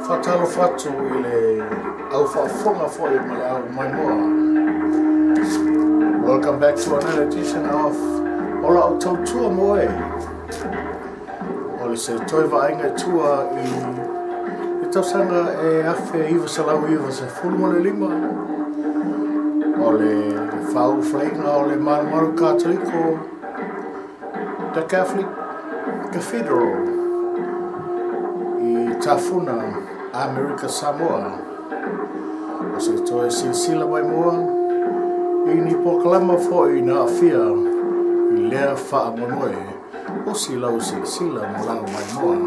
Faatalofa atu i le au faafofoga foi ma le au maimoa. Welcome back to another edition of O Lau Tautua Mo E. O le se toe vaaiga i tua i le tausaga e 1995, o le faaulufaleiga o le Malumalu Katoliko, The Catholic Cathedral i Tafuna, Amerika Samoa. O se toe silasila maimoa i ni polokalama foi na aafia i lea faamoemoe. Osi lau silasila mo lau maimoa.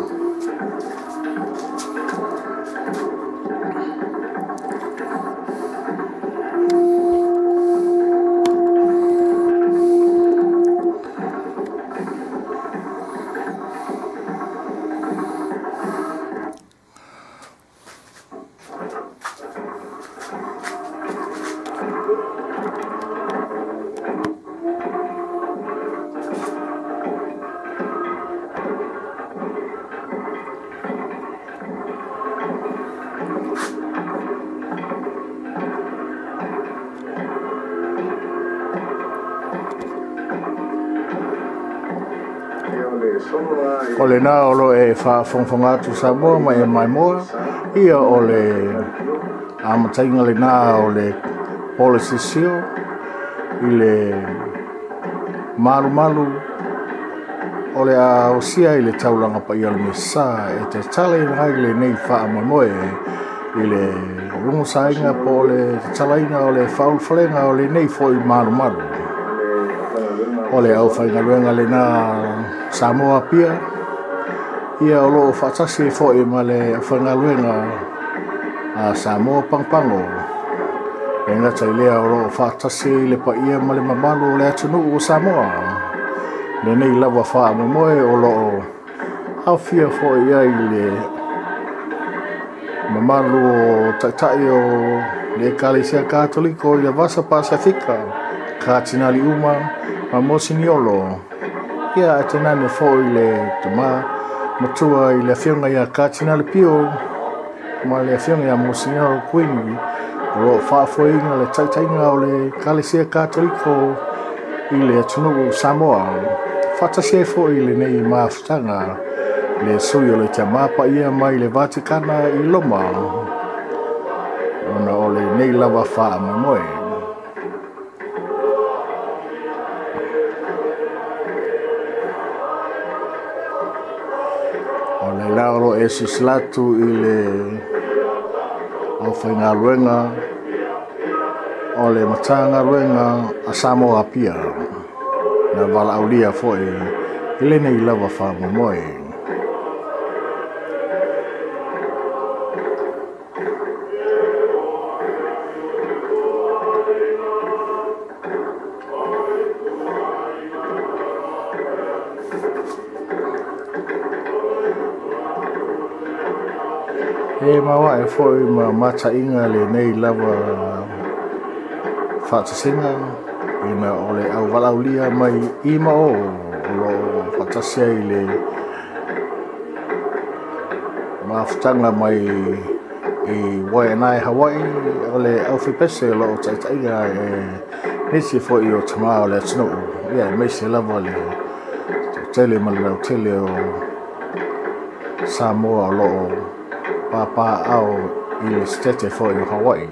O lena o lo e faafogafoga atu Samoa ma e maimoa, ia o le amataina lena o le Polisisio i le malumalu o le aosia i le taulaga paia o le Mesa e tatalaina ai lenei faamoemoe i le lugosaina po o le tatalaina o le faaulufalega o lenei foi malumalu. O le aufaigaluega lena Samoa Apia, ia o loo faatasi foi ma le aufaigaluega a Samoa Pagopago. E gata i lea o loo faatasi le paia ma le mamalu o le atunuu o Samoa. Lenei lava faamoemoe o loo aofia foi ai le mamalu o taitai o le Ekalesia Katoliko i le Vasa Pasifika, Katinali Uma ma Mosiniolo. Ia e tenane foi le tama matua i le afioga ia Katinali Pio ma le afioga ia Mosiniolo Kuini, o loo faafoeina le taitaiga o le Ekalesia Katoliko i le atunuu Samoa. Faatasi ai foi lenei mafutaga le sui o le Tama Paia mai le Vatikana i Loma, ona o lenei lava faamoemoe. O le la o lo e silasila atu i le aufaigaluega o le Matagaluega a Samoa Apia na valaaulia foi i lenei lava faamoemoe. E maua e foi ma mataiga lenei lava faatasiga ina o le auvalaulia mai i ma o o loo faatasi ai le mafutaga mai i Waianae, Hawaii, o le aufaipese o loo taitaiga e nisi foi o tama o le atunuu. Ia e maise lava le tele ma le lautele o Samoa o loo pāpāao i le sitete foi o Hawaii.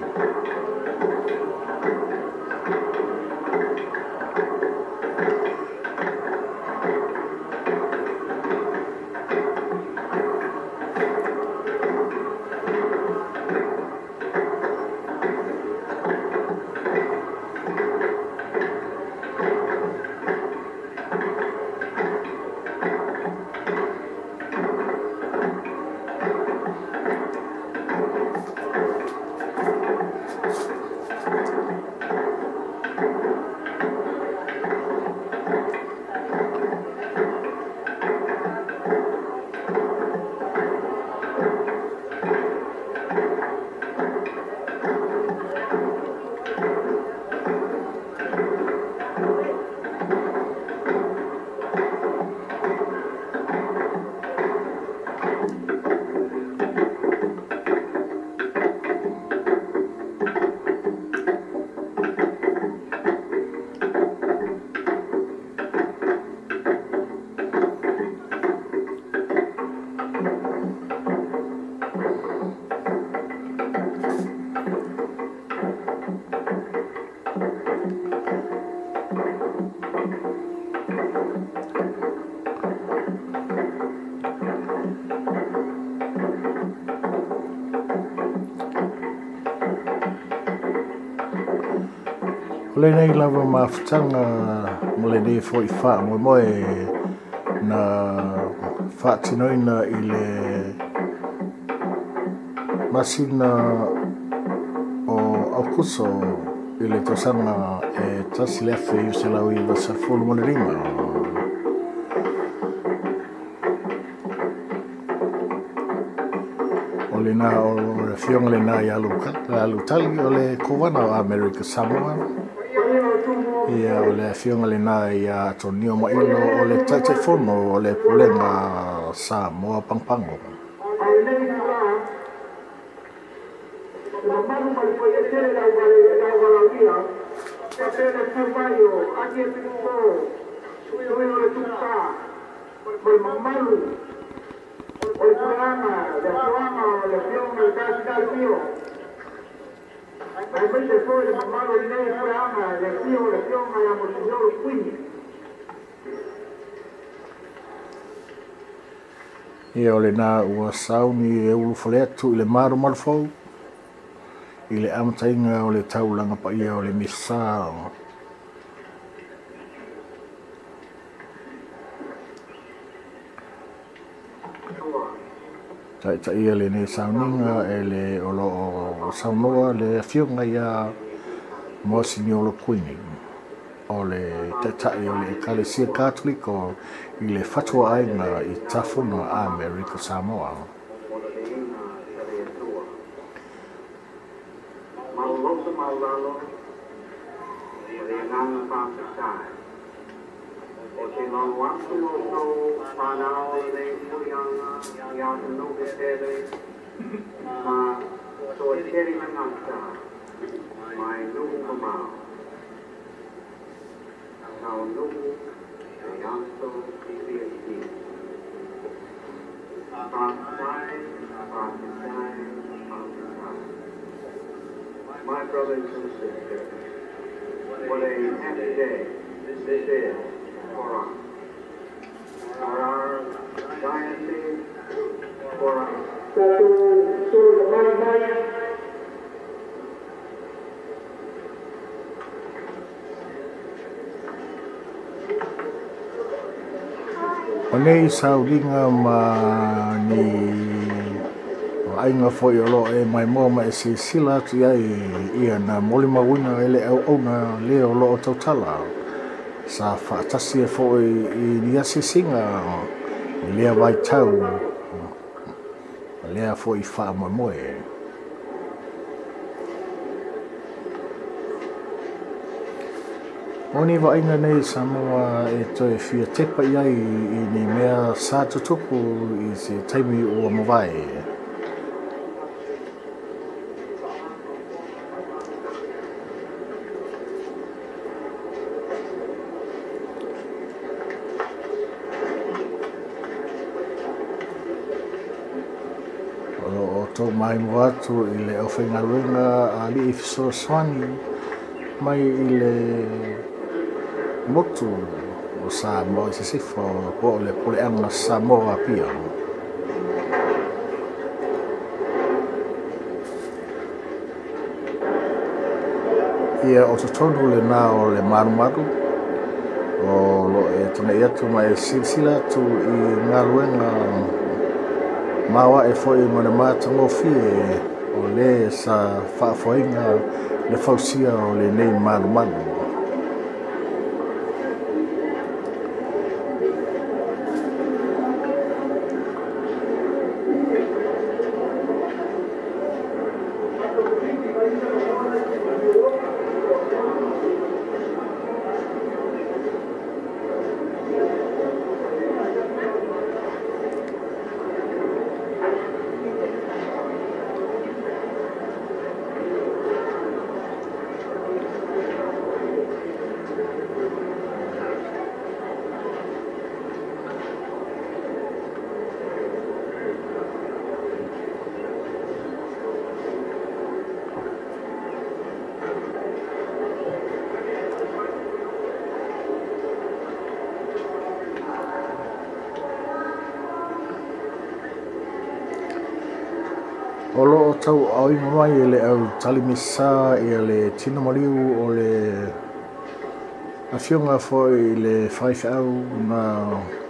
O lenei lava mafutaga ma lenei fo'i fa'amoemoe na fa'atinoina i le masina o Aukuso i le tausaga e 1995. O lena o le afioga lena ia Lutali o le Kovana o Amerika Samoa. Ia o le afioga lena ia Atonio Mailo o le Taitaifono o le Pulega Samoa Pagopago. Ia o lena ua sauni e ulufale atu i le malumalu fou i le amataina o le taulaga paia o le Misa. Ta'itaia lenei sauniga e le o lo'o saunoa le afioga ia Mosiniolo Kuini o le Ta'ita'i o le Ekalesia Katoliko i le fatua'aiga i Tafuna Amerika Samoa. My brothers and sisters, what a happy day this is for us, for our diocese, for us. O nei sauliga ma ni aiga fo'i o lo'o e maimoa ma e silasila atu i ai ia na molimauina e le auauna le o lo'o tautala sa fa'atasi e fo'i i ni asiasiga i lea vaitau lea fo'i fa'amoemoe. O ni va'aiga nei Samoa e toe fia tepa i ai i ni mea sa tutupu i se taimi ua mavae. O lo'o tou maimoa atu i le aufaigaluega a ali'i fesoasoani mai i le motu o Samoa i sisifo po o le puleaga Samoa Apia. Ia o totonu lena o le malumalu o lo'o e tuna'i atu ma e silasila atu i galuega maoa'e fo'i ma le matagofie o lē sa fa'afoeina le fausia o lenei malumalu. O lo'o tau'aaoina mai e le au talimisa ia le tino maliu o le Afioga foi i le faifeau na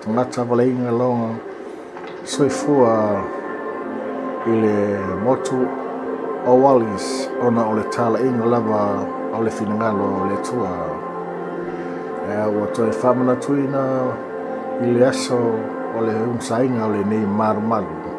tagata valeiga loga soifua i le motu o Wallis ona o le talaiga lava o le finagalo o le Atua. Ua toe faamanatuina i le aso o le umasaiga o lenei malumalu.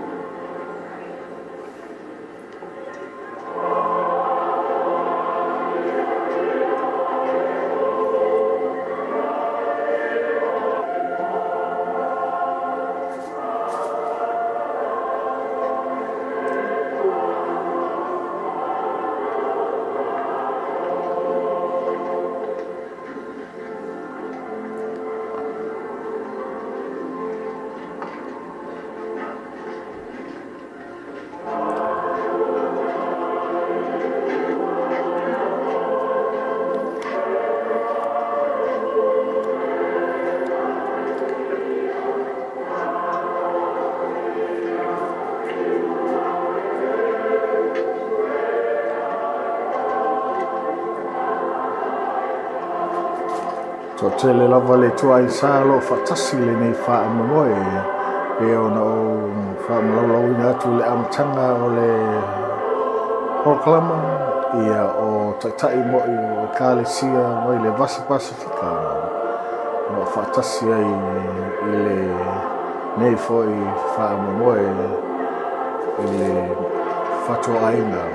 Tele lava le tuai sa lo faatasi lenei faamoemoe pe ona o faamalaulauina atu le amataga o le polokalama ia o taitai moi o Ekalesia mai le Vasa Pasifika o faatasi ai i le nei foi faamoemoe i le fatoaiga.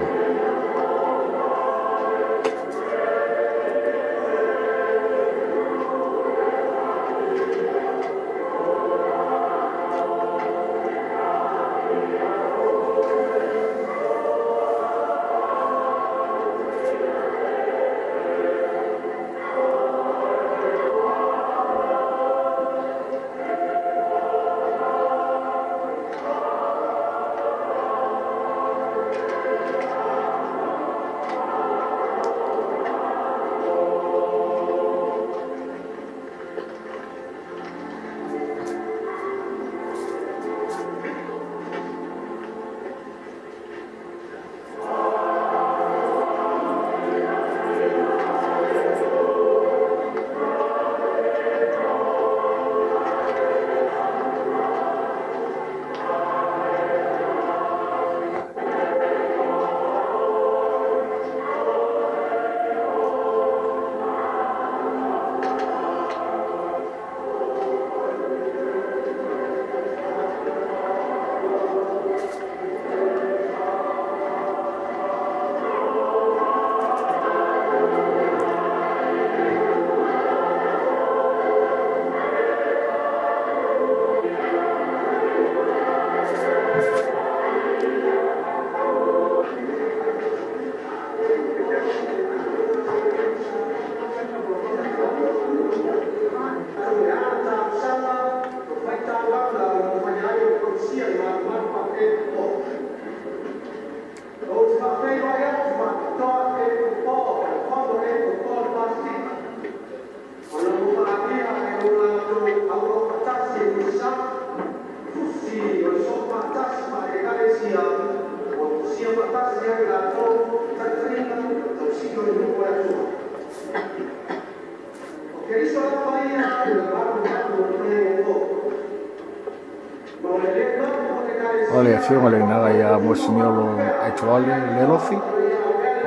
O le afioga le naga ia Monsignor Aitoale Lelofi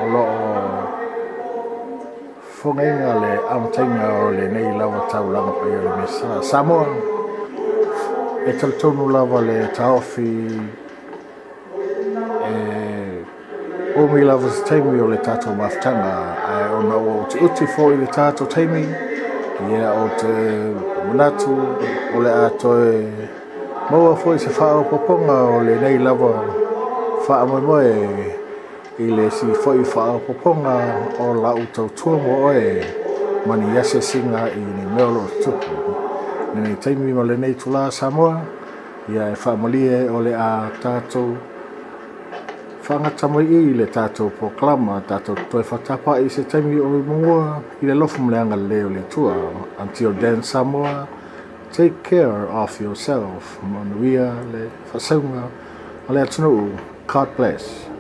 o loo fogaina le amataina o lenei lava taulaga paia o le Mesa Samoa. E talitonu lava le taofi e umi lava se taimi o le tatou mafutaga, ae ona ua utiuti foi le tatou taimi, ia o te manatu o le a toe maua foi se faaopoopoga o lenei lava faamoemoe i le si foi faaopoopoga o lau tautua mo oe ma ni asiasiga i ni mea o loo tutupu. Lenei taimi ma lenei tula Samoa, ia e faamalie o le a tatou faagata mai i le tatou polokalama, tatou toe faatapa'i se taimi o imugua i le alofa ma le agalelei o le Atua. Until then, Samoa, take care of yourself. Manuia le faasauga o le atunuu. God bless.